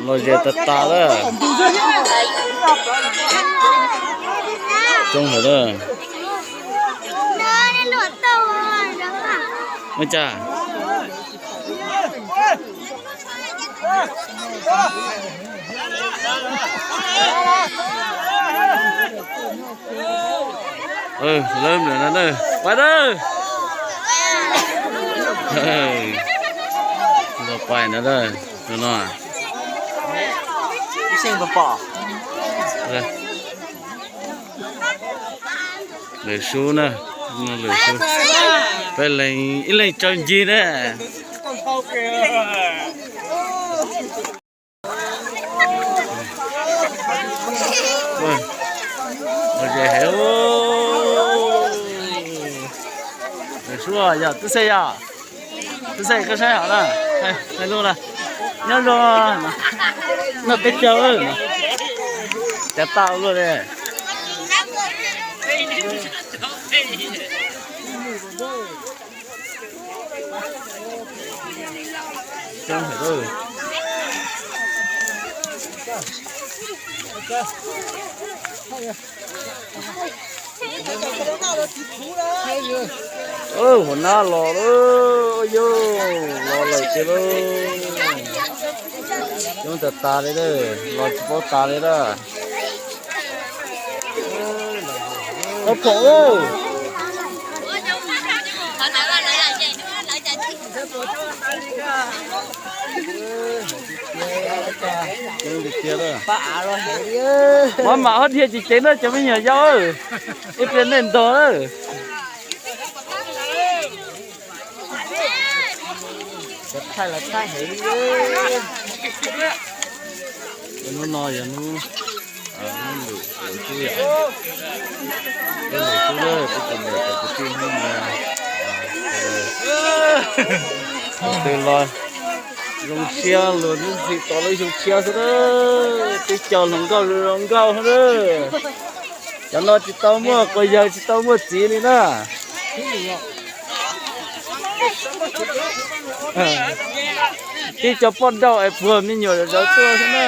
Los zes tas tas lawm. Coob heev lawm. Ua cas? Lawv mlom no na, pais na. Los pais na, no. Lwm sub na, lwm sub. Peb leeg ib leeg tsawg ncig na. Lwm sub yog Tub Xej yog. Tub Xej koj saib hov na, hais lus na. Nyob zoo, noj peb caug, cav tau luaj li. Hauv nab los lawm, yog los lawm tiag lauj. Coob tas tas li lawm, los tsis paub tas li lawm. Ua pom lauj. Maj mam ob dhia tsis ceev na cov me nyuam yaus, ib pliag nej ntog na. Thaij los thaij heev li. Hnub no yog hnub, hnub lwm xub yom. Hnub lwm xub na, kuv tus niam cov kwv tij Hmoob na, tus twg los zoo siab luag ntxhi tos lub xyoo tshiab xwb na. Twb cog hluas nkauj zoo nkauj na. Cov no tsis tau muaj quas yawg, tsis tau muaj txiv li na. Tib cov poj dauj es puag me nyuam zawv tuaj xwb na.